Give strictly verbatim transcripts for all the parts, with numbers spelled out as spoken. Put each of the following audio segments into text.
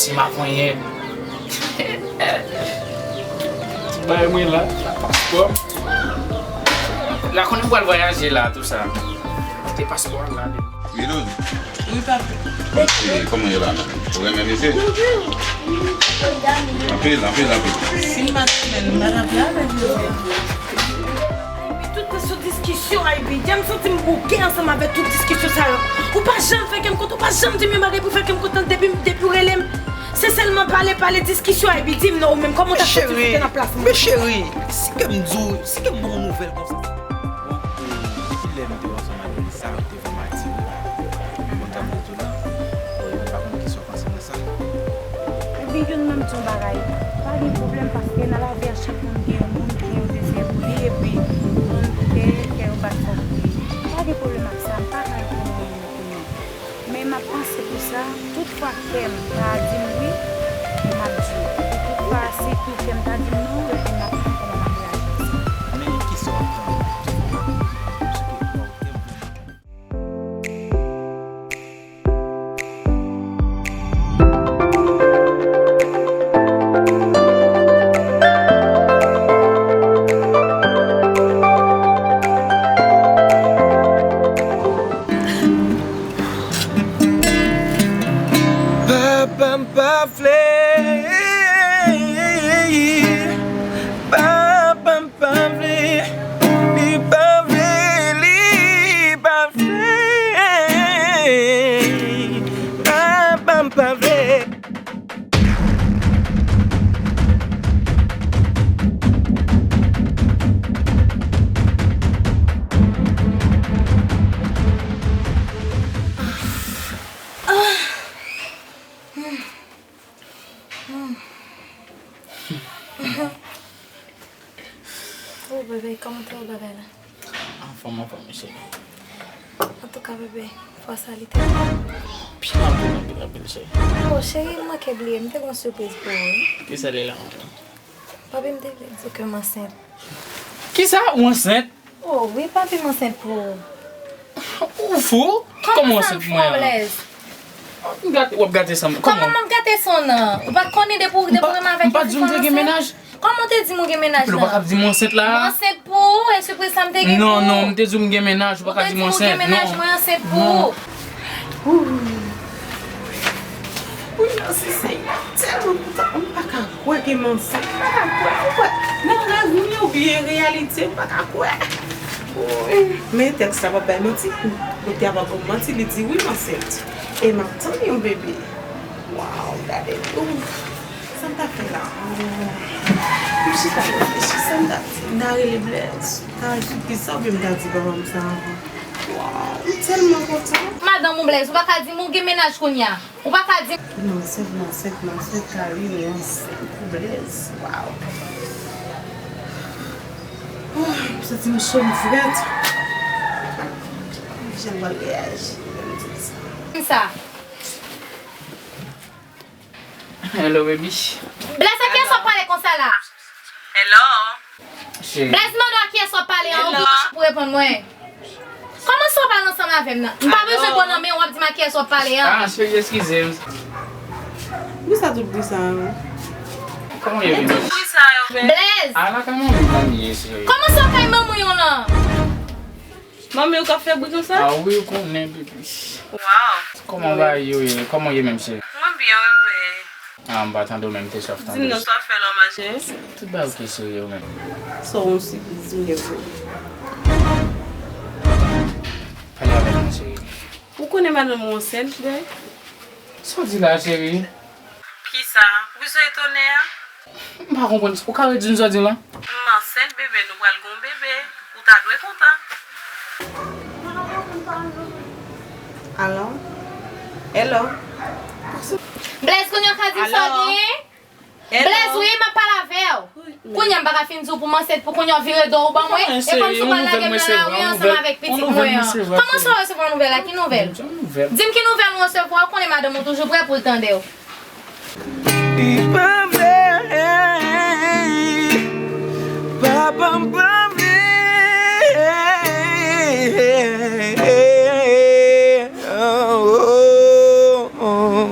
Si m ap konyen. Ti bagay mwen la, paspò. La konnen m pral vwayaje la, tou sa. Te paspò la. Wi, Lou. Wi, papi. E, kòman ye la menm? Ou renmen misye? Anpil, anpil, anpil. Si m pa t renmen l, m pa t ap la avèk Jovia. Aybi, tout tan sou diskisyon, Aybi. Dja m santi m bouke ansanm avèk tout diskisyon sa yo. Ou pa janm fè kè m kontan, ou pa janm di m yon bagay pou fè kè m kontan depi, depi w rele m. Se sèlman pale, pale, diskisyon, Aybi. Di m non, ou menm, kòman w t ap santi w si w te nan plas mwen? Men cheri, si kè m di w, si kè m ba w nouvèl konsa. Bon, e, depi lè m te ansanm avèk Lisa, ou te vrèman atire m. Kontan m retourne. Bon, mwen pa konn kisa w panse de sa. Ebyen, youn menm di yon bagay. Pa gen pwoblèm, paske nan lavi a, chak moun gen yon moun ki gen yon dezi pou li, epi moun pou kè, kè yo bat fò pou li. Pa gen pwoblèm ak sa, m pa ka reponn moun yo pou non. Men m ap panse pou sa, tout fwa kè m ta di m wi, m ap di wi. E tout fwa, si tou kè m ta di m non, epi m ap konn kòman m ap reyaji ak sa. Men kisa w ap tann? Sou ke twa ou te Papa m pa vle, papa m pa vle, li pa vle, li pa vle, papa m pa vle. Oh, bebe, kòman te ye bagay la? Anfòm, anfòm, cheri. Antouka, bebe, fwa sa li te byen anpil, anpil, anpil, cheri. Oh, cheri, m manke bliye, m te gen yon sipriz pou ou, wi. Kisa li la ankò? Papi, m te vle di w ke m ansent. Kisa? Ou ansent? Oh, wi, papi, m ansent pou ou. Ou fou? Kòman w ansent pou mwen an? Kòman sa m fou, Blaise? M gate, w ap gate san mwen. Kòman m ap gate san w nan? Ou pa t konnen depi w, depi w renmen avèk yon fi, fò w ansent? M pa di w m te gen mennaj? Kòman w te di m ou gen mennaj la? Ou pa ka di m ansent la? M ansent pou ou, e sipriz sa m te gen pou ou. Non, non, m te di w m gen mennaj, ou pa ka di m ansent, non. Ou te di m ou gen mennaj, mwen ansent pou ou. Wi, mèsi Senyè. Tèlman kontan, m pa ka kwè ke m ansent. M pa ka kwè. Ou kwè? Nan rèv m yo oubyen reyalite, m pa ka kwè. Wi. Men tèks la p ap bay manti. Doktè a p ap ban m manti, li di wi, m ansent. E m ap tann yon bebe. Waw, gade. Ouf. Sa m ta fè la? M chita reflechi. Sa m ta di? M ta rele Blaise. M ta di kisa oubyen m ta di papa m sa avan? Waw, m tèlman kontan. Madanm ou Blaise, ou pa ka di m ou gen mennaj kounye a. Ou pa ka di m. Non, se vre, se vre, se Karine, non, se pou Blaise. Waw. Oh, m santi m cho, m frèt. Jan m pral reyaji lè m di l sa. Sa. Hello, baby. Blaise, a kiyès w ap pale konsa la? Hello. Cheri. Blaise, mande w a kiyès w ap pale an, ou pou reponn mwen. Kòman sa w pale ansanm avè m nan? M pa bezwen pran nan men w, w ap di m a kiyès w ap pale an. Ah, cheri, eskize m. Poukisa tout bri sa yo? Kòman w ye, baby? Blaise! Ala, kòman w ye, cheri? Kòman sa w kay manman w lan? Manmi, ou ka fè bri konsa? Ah wi, ou konnen, baby. Waw. Kòman bagay yo ye? Kòman w ye menm, cheri? Mwen byen, wi, vre. Ah, m pa tande w menm, m te sòf tande w. Di m non, sa w fè la, ma chérie? Tout bagay oke, cheri, ou menm? Sa w yon sipriz, m gen pou ou. Pale avè m, cheri. Ou konnen madanm ou ansent, byen? Sa w di la, cheri? Kisa? Poukisa w etone a? M pa konprann. Ou ka redi m sa w di m lan? M ansent, bebe, nou pral gen yon bebe. Ou ta dwe kontan. Alo? Hello? Blaise, kounye a w ka di m sa w genyen? Hello? Blaise, wi, m ap pale avè w. Kounye a m pa ka fin di w pou m ansent, pou kounye a w vire do w ban mwen. E kòmsi w pral lage m nan lari ansanm avèk pitit mwen an. Kòman sa w resevwa nouvèl la? Ki nouvèl? Di m ki nouvèl ou resevwa, ou konnen madanm ou toujou prè pou l tande w. Li pa vle, papa m pa vle. Oh, oh, oh.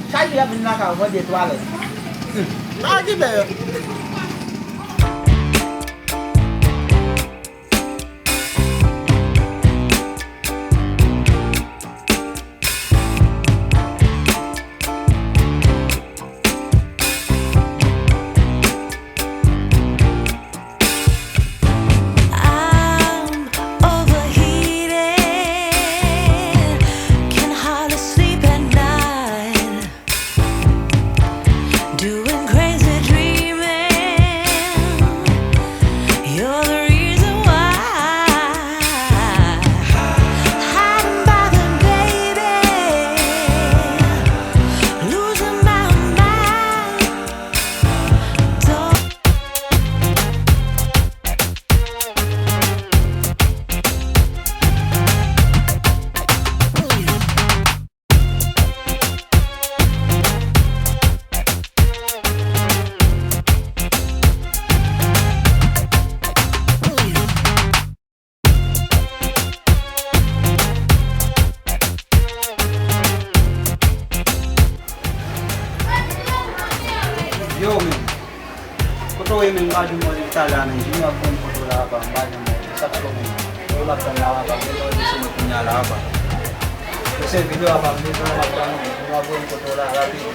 Chak jou y ap vin lakay ou mande twalèt. Hmm. M pa okipe yo. I'm overheated, can hardly sleep at night. Doing crazy dreaming. Kote w ye menm, m pa jwenn mwen depi talè a menm. Junior ap tann kote w la apa, m pa jwenn mwen. Sa k fè w menm? Kote w ap tann la apa? Mwen mwen se mwen kounye a la apa. Mwen se videyo apa, m bezwen w ap tann. Junior ap voye m kote w la rapid.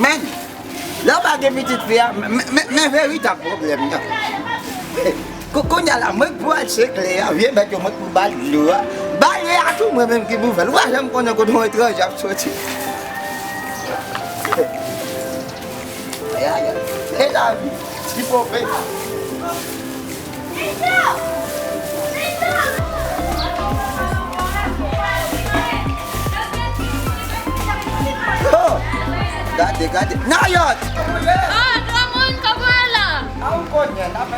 Men, lè w pa gen pitit fi a, men, men, men veritab pwoblèm nan. Kou-, kounye a la, mwen k pou al se kle a, vye bèt yo, mwen k pou ba l dlo a. Bale a tou, mwen menm ki pou fè l. Ou pa janm konnen kote yon etranje ap soti. Ay, ay, ay. Se lavi. Li pwòp, wi. Oh! Gade, gade. Nayòt! Oh, granmoun, kòman w ye la? A, ou konnen, n ap...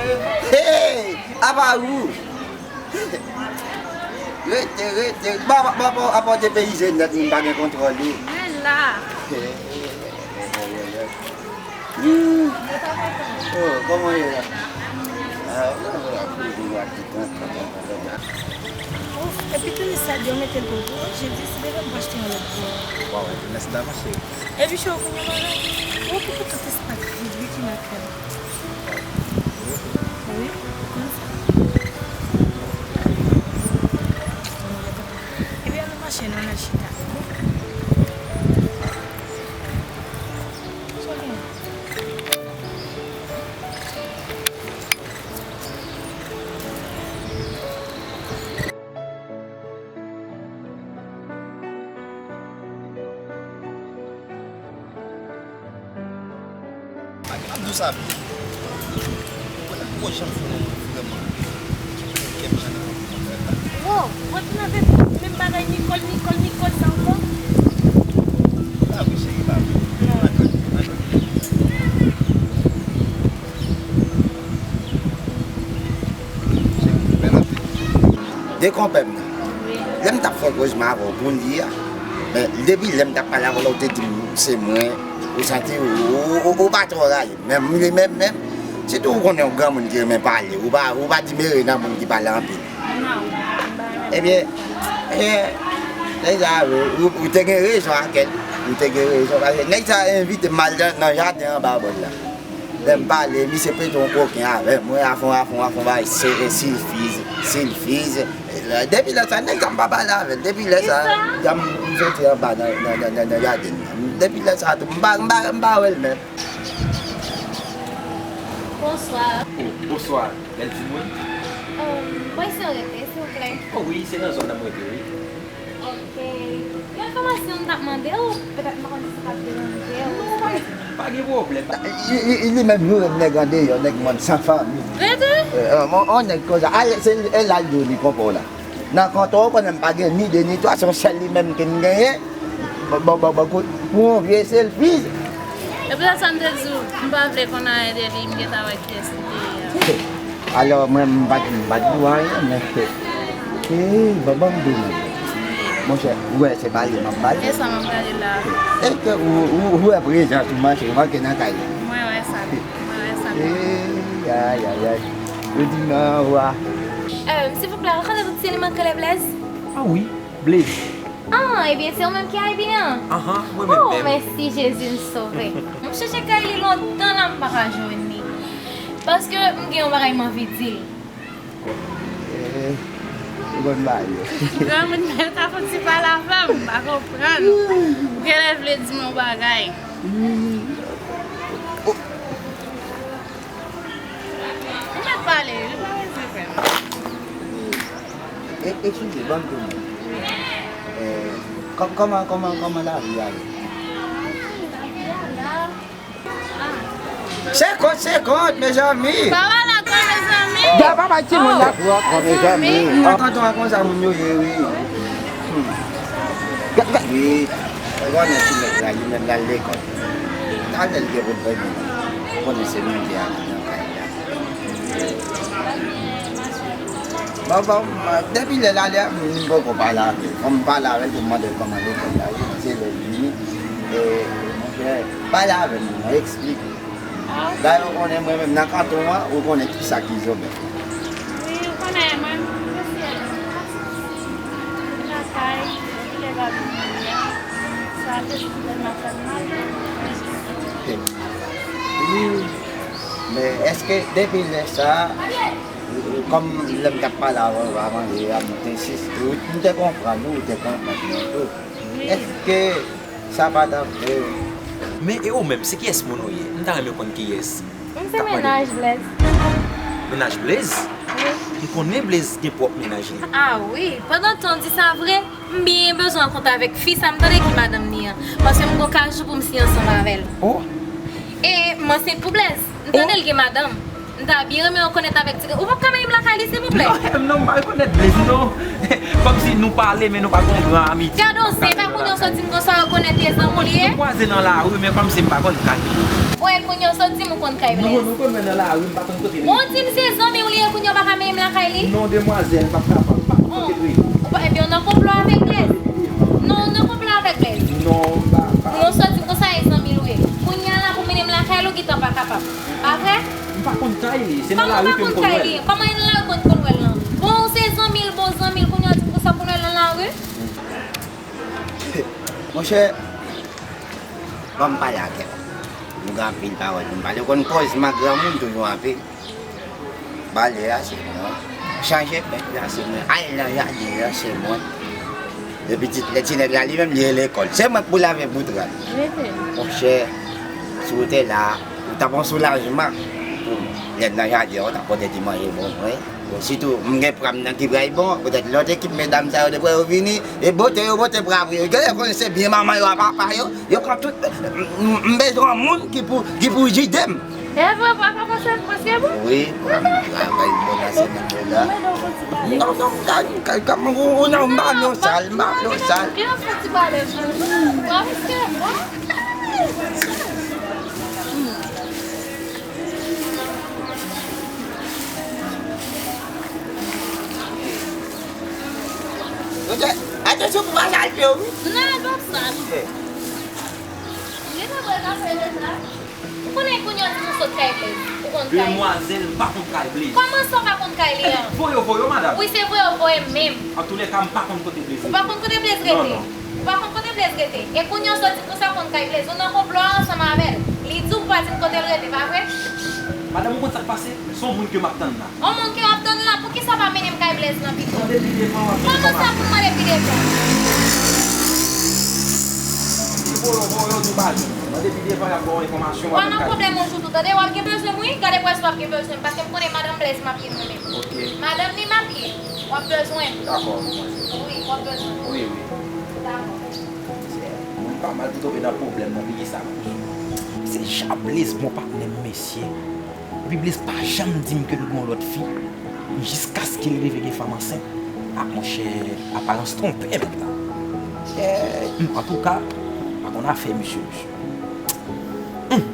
Hey! Apa ou? Rete, rete. Bon, bon, bon, bon, apa w depeyize nèt, moun pa gen kontwòl, wi. Mwen la. Hmm. Oh, kòman w ye la? Ah, w ap toujou ak ti tan, tan, tan, tan, tan. Ouf, epi tenis sa di yo mete l pou ou. Je di, si devan m pa achte yon lòt pou ou. Waw, tenis la, mon cheri. Epi cho kounye a la. Ou ki pou tout espas vide, wi, ki nan kè m. Wi, ou konn sa. Epi ann mache, nou al chita. Sa w gen? Ap di w sa byen. Mwen menm m poko janm fè yon moun vrèman ki gen kè m jan nan konplimante la. Wo, w ap vin avèk menm bagay Nicole, Nicole, Nicole sa ankò? Pa vre, cheri, pa vre. Non. Pa vre, pa vre. Cheri, bèl ap fini. De konpè m nan. Lè m t ap fè koz mwen avè w pou li a, men depi lè m t ap pale avè w la, ou te di m se mwen, ou santi ou, ou, ou, ou pa twò rayi m. Men, men, men, men, sitou ou konnen yon granmoun ki renmen pale, ou pa, ou pa di mere nan moun ki pale anpil. Ebyen, ebyen, nèg sa, ou, ou te gen rezon ak èl, ou te gen rezon, paske nèg sa envite m al nan, nan jaden anba bòl la. Lè m pale, misye pete yon koken avè m, mwen afon, afon, afon, bay se, e, silfiz, silfiz. E, depi lè sa, nèg sa m pa pale avè l. Depi lè sa, kisa? Jan m, m soti anba nan, nan, nan, nan, nan jaden nan. Depi lè sa tou, m pa, m pa, m pa wè l menm. Bonswa. Oh, bonswa, bèl timoun. Um, bò isit w rete, silvouplè? Oh wi, se nan zòn nan m rete, wi. Ok. Yon enfòmasyon m t ap mande w, petèt m pa konn si sa p ap deranje w. Non, pa, pa gen pwoblèm. Li, li, li menm jwe nèg andeyò, nèg mòn san fanmi. Rete? Eh, eh, on, on nèg konsa. Ale, se, e l al dwe li konpò la. Nan konpò, ou konnen m pa gen ni de ni twa, se yon sèl li menm ke m genyen. Bon, bon, bon, bon, kout, pou yon vye silfiz. E poutèt sa m te di w, m pa vle konn anyen de li, m gentan wè kiyès li te ye a. Alò, mwen, m pa t, m pa t di w anyen, men, ee, ban, ban m di w, monchè, ou wè, se pale m ap pale. E sa m ap gade la. Èske ou, ou, ou wè prezans ou manke, ou manke nan kay la? Mwen wè sa. Mwen wè sa. Ee, ay, ay, ay. Ou di m anwa. Euh, silvouplè, rakonte tout, se li manke lè Blaise? Ah wi, Blaise. Ah, ebyen, se ou menm ki Aibi an? Ahan, mwen menm. Oh, menm. Mèsi Jezi, m sove. M chèche kay li lontan la, m pa ka jwenn li. Paske m gen yon bagay m anvi di l. Eh, ou konn bagay yo. Granmoun nan ta fouti pale avè m, m pa konprann. Ou genlè vle di m yon bagay. Ou mèt pale, li pa bezwen pè. E, eskize, ban m tounen. Eh, kò-, kòman, kòman, kòman lavi a ye? Lavi a la. Senkant senkant, mezanmi. Papa la kwa, mezanmi. Gade papa timoun la. Oh, mezanmi. Nan kanton an konsa moun yo ye, wi. Hmm. Wi. Ou konnen ti nèg la, li menm l al lekòl. Talè l gen pou l vini. Ou konnen se moun ki al nan kay la. Bon, bon, depi lè l ale a, m poko pale avè l. Fò m pale avè l pou m mande l kòman lekòl la ye, se lè l vini. E, monchè, pale avè l, non, eksplike. Dayè, ou konnen mwen menm nan kanton an, ou konnen kisa ki zobèt. Wi, men èske depi lè sa, kòm lè m t ap pale avè w avan, mwen te ensis, ou te konprann, ou te konprann mwen tou. Èske sa pa t ap vre? Men e ou menm, se kiyès moun ou ye? M ta renmen konn kiyès. M se mennaj Blaise. Mennaj Blaise? Wi. M konnen Blaise gen pwòp mennaj li. Ah wi, pandan tan w di sa vre, m byen bezwen rankontre avèk fi sa m tande ki madanm li an. Paske m gon kajou pou m siyen ansanm avè l. Oh. E m ansent pou Blaise. M tande l gen madanm. M ta byen renmen rekonèt avèk ti... Ou p ap ka menm lakay li, silvouplè? Non, non, m pa rekonèt Blaise, non. Kòmsi nou pale, men nou pa gon gran amiti. Gade yon zen, e pa kounye w sot di m konsa, rekonèt e zanmi w li ye? Nou kwaze nan lari, men kòmsi m pa konn kay li. Wè, kounye w sot di m ou konn kay Blaise. Non, nou konn wè nan lari, m pa konn kote li ye. Bon, di m se zanmi w li ye, kounye w pa ka menm lakay li? Non, demwazèl, m p ap kapab, m pa konn kote l ye. Ou pa, ebyen, w nan konplo avèk Blaise? Non, w nan konplo avèk Blaise? Non, m pa, m pa. Kounye w sot di m konsa, e zanmi l ou ye. Kounye a la, pou mennen m lakay li, ou gentan pa kapab. Pa vre? M pa konn kay li, se nan lari ke m konn wè l. Kòman e nan lari w konn, konn wè l lan? Bon, ou se zanmi l, bon zanmi l, kounye a w di m konsa pou n wè l nan lari? Monchè, ban m pale avè w. Nou gen anpil pawòl pou n pale. Ou konn koz, m ak granmoun toujou anpil. Bale a se mwen. Chanje pent la se mwen. Al nan jaden an se mwen. E pitit, lè ti nèg la li menm li ye lekòl. Se mwen k pou lave bout rad. Rete. Monchè, si w te la, ou t ap yon soulajman pou m. Lè m nan jaden an, ou t ap pote ti manje pou mwen. Sitou, m gen pram nan ki pral bon, poutèt lòt ekip medam sa yo, depi yo vini, e bote yo bote pra pou yo. Gen lè konnen se byen manman yo a papa yo, yo pran tout, m, m bezwen yon moun ki pou, ki pou jide m. E vre, papa, konsa, konsa bon? Wi, travay bon nan semèn yo la. Non, non, m ka, m ka, m ka, ou, ou nan, m pa nan sal, m pa nan sal. Ki yon fè ti pale, papa, se bon. Atansyon pou pa sal pye w, wi. Non, l p ap sal. Li pa pral ka fè lè sa. Ou konnen kounye a w di nou sot kay Blaise. Ou konn kay li. Demwazèl, m pa konn kay Blaise. Kòman sa w pa konn kay li an? Epi voye w voye w, madanm. Wi, se voye w voye m menm. Antoulèka, m pa konn kote Blaise rete. Ou pa konn kote Blaise rete? Non, non. Ou pa konn kote Blaise rete. E kounye a w sot di konsa w konn kay Blaise. Ou nan konplo a ansanm avè l. Li di w pou pa di m kote l rete, pa vre? Madanm, ou konn sa k pase? Se yon moun ke m ap tann la. Yon moun ke w ap tann la, poukisa w pa mennen m kay Blaise lan pito? Mande pi devan, w ap jwenn enfòmasyon. Kòman sa pou mande pi devan? Li voye w, voye w, nou pa jwenn. Mande pi devan, y ap ba w enfòmasyon, w ap jwenn kay Blaise. W a nan pwoblèm yon jou tou, tande, w ap gen bezwen m, wi. Gade près w ap gen bezwen m, paske m konnen madanm Blaise m ap ye mwen menm. Ok. Madanm li m ap ye, w ap bezwen m. Dakò, demwazèl. Wi, w ap bezwen m. Wi, wi. Dakò. Moun pa mal pou tonbe nan pwoblèm nan, pi ki sa. Se ja Blaze bon patnè m, mesye. Epi Blaze pa janm di m ke l gen yon lòt fi, jiskaske l rive gen fanm ansent. Ah, monchè, aparans twonpe nèg la. Eh, hmm, antouka, pa konn afè misye, mesye. Hmm.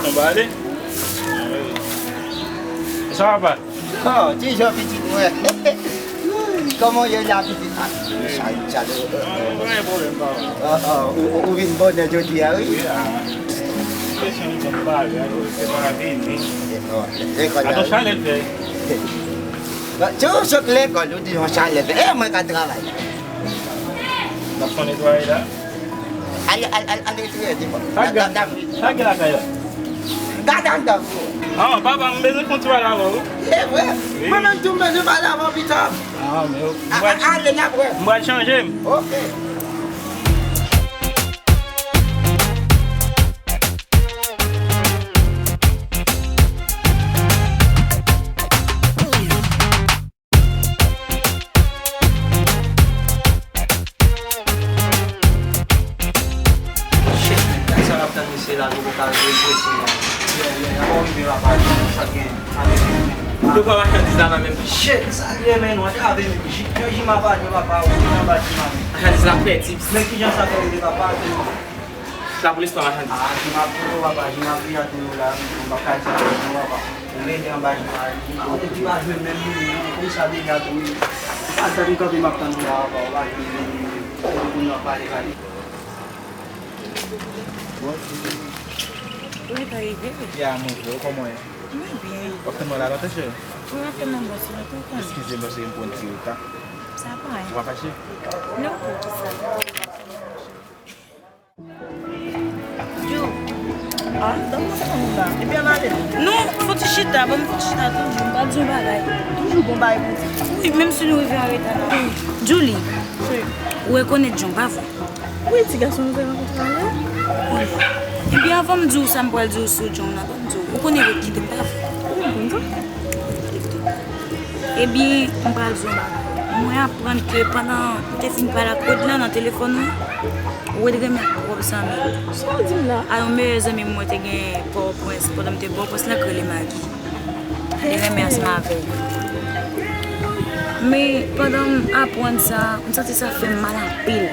Sa ap ale? Sa va pa? Oh, ti jan pitit mwen. Kòman w ye la, pitit? Ah, chal, chal. Ah, pa gen pwoblèm, papa. Ah, ah, ou, ou, ou vin bonè jodi a, wi. Wi, ah. Kesyon li bon bagay, se pa vini. Lekòl la. Aton chalè l fè. Bon, se yon chòk lekòl, ou di yon chalè l fè. E mwen ka travay. N ap fè netwaye la. Al, al, al, al retire di bon. Sa gen, sa gen lakay la? Gade anndan. Ah, papa, m bezwen fè yon ti pale avè w. E vre? Wi. Mwen menm tou, m bezwen pale avè w pita. Ah, men ok. A, a, ale, n ap wè. M pral chanje m. Ok. Shit, man, gad sa l ap tann mesye la, nou poko ka jwe l prese, man. Yeah, yeah, y ap rive la, pa sa gen. Ou te pran machandiz la nan men m. Shit, sa l ye, man, nou antrave menm. Jan Jima pa di, papa, ou te anba Jima menm. Machandiz la pèdi. Men kijan sa fè rele, papa? Sa pou listwa machandiz. Ah, jan m ap pran papa, jan m ap viv ak nou la, m p ap ka di anyen non papa. Ou rete anba jan m ap viv. Ou te pi pa jwenn menm moun non, konsa dega tou wi. Ou pa tann m kanpe m ap tann ou la papa, ou pa jwenn menm moun. Ou konn w ap pale pale. Ou rete rive wi. Ya, mwen vre, ou kòman w ye? Mwen byen. W ap tann mwen la lontan cheri? Wi, m ap tann nan bòs la, tou konnen. Eskize m paske m pran ti reta. Sa pa anyen. Ou pa fache? Non, poukisa? Yo. Ah, donk mwen se moun la. Epi an ale. Non, fò ti chita, ban m fò ti chita toujou. M pa di yon bagay. Toujou gon bagay pou di. Wi, menm si nou rive an reta nan. Julie, wi, ou rekonèt John, pa vre? Wi, ti gason nou te rankontre anlè. Wi. Epi anvan m di w sa m pral di w sou John nan, ban m di w. Ou konnen yo kite m, pa vre? Wi, m konn sa. Ebyen, m pral di w yon bagay. Mwen aprann ke pandan m te fin pale ak Rodlan nan telefòn wi, Rod renmen ak pwòp zanmi l. Sa w di m la? A yon meyè zanmi m mwen te gen Pòtoprens, pandan m te Pòtoprens la k rele Maggie. Li renmen ansanm avè l. Men, pandan m aprann sa, m santi sa fè m mal anpil.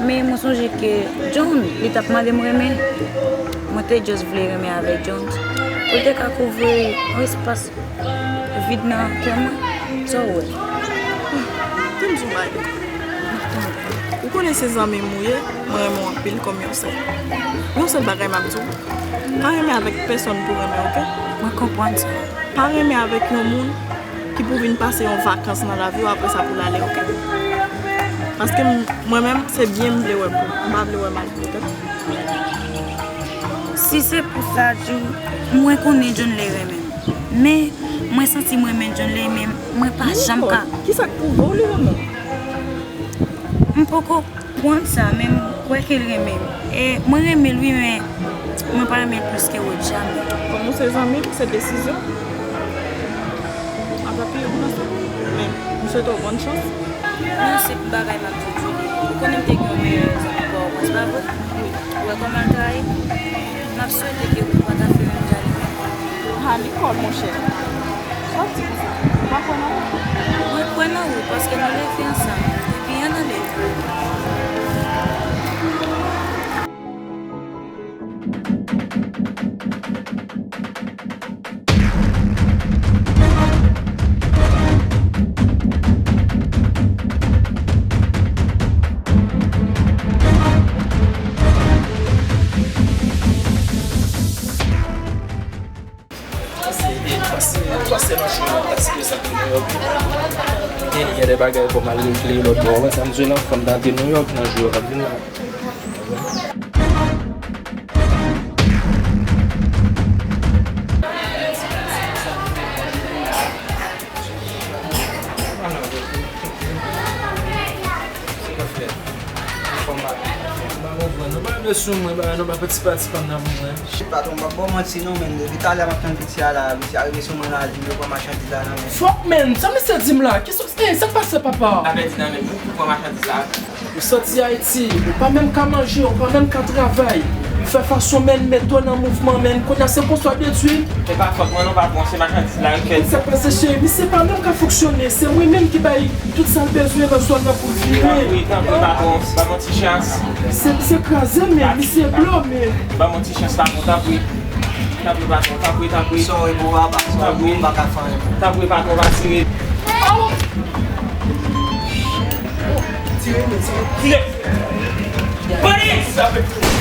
Men mwen sonje ke John, li t ap mande m renmen. Mwen te just vle renmen avèk John. Pou l te ka kouvri yon espas vid nan kè mwen. Sa w wè? Tann m di w bagay. Ou konnen se zanmi m ou ye, mwen renmen w anpil kòm yon sè. Yon sèl bagay m ap di w, pa renmen avèk pèsonn pou renmen, oke? Mwen konprann sa. Pa renmen avèk yon moun ki pou vin pase yon vakans nan lavi w, apre sa pou l ale, oke? Paske m, mwen menm, se byen m vle wè pou ou. M pa vle wè mal pou ou, oke? Si se pou sa, John, mwen konnen John lè renmen m. Men, mwen santi m renmen John lè, men mwen pa janm ka. Kisa k pwouve w li renmen w? M poko konn sa, men m kwè ke l renmen m. E mwen renmen l wi, men mwen pa renmen l plis ke Rod jamè. Kòm nou se zanmi, se desizyon. Apa pi yo nan sa. Men, m swete w bòn chans. Non, se pou bagay m ap di w, Julie. Ou konnen m te gen yon meyè zanmi pa w, pa vre? Ou wè kòman l ta ye? M ap swete ke ou pa ta fè menm jan li menm. Ha, Nicole, monchè. Sa w ap di konsa? Ou pa kwè nan ou? Mwen kwè nan ou, paske nou leve ansanm. Epi ann ale. Pase, pase, pase nan chou nan plas prezan pou New York. Gen, gen de bagay pou m al regle lòt bò. Ou wè sa m di w lan, fò m ta te New York nan jou yo k ap vin la. Mesye, mwen ba nou pa pati pati pa m nan pou mwen. Shit, patwon, m p ap ba w manti non, men depi talè m ap tann piti a la, misye arive sou mwen la, li di m yo pran machandiz la nan men. Fòk, men, sa misye di m la? Kisa, ey, sa k pase, papa? Afè di nan men m, ou pran machandiz la. Ou soti Ayiti, ou pa menm ka manje, ou pa menm ka travay. Ou fè fason, men, mete w nan mouvman, men, kounye a se konsa w ap detwi. Se pa fòt mwen non, patwon, se machandiz la, wi, fè. Sa k pase, cheri? Misye pa menm ka fonksyone, se mwen menm ki bay tout sa l bezwen nan zòn nan pou l vire. Tanpri, tanpri, patwon, ba m yon ti chans. Se, se kraze, men misye blo, men. Ba m yon ti chans, patwon, tanpri. Tanpri, patwon, tanpri, tanpri. Sorry, bro, papa, sorry, bro, m pa ka fè anyen, bro. Tanpri, patwon, pa tire. Tire, men, tire. Tire. Bandi!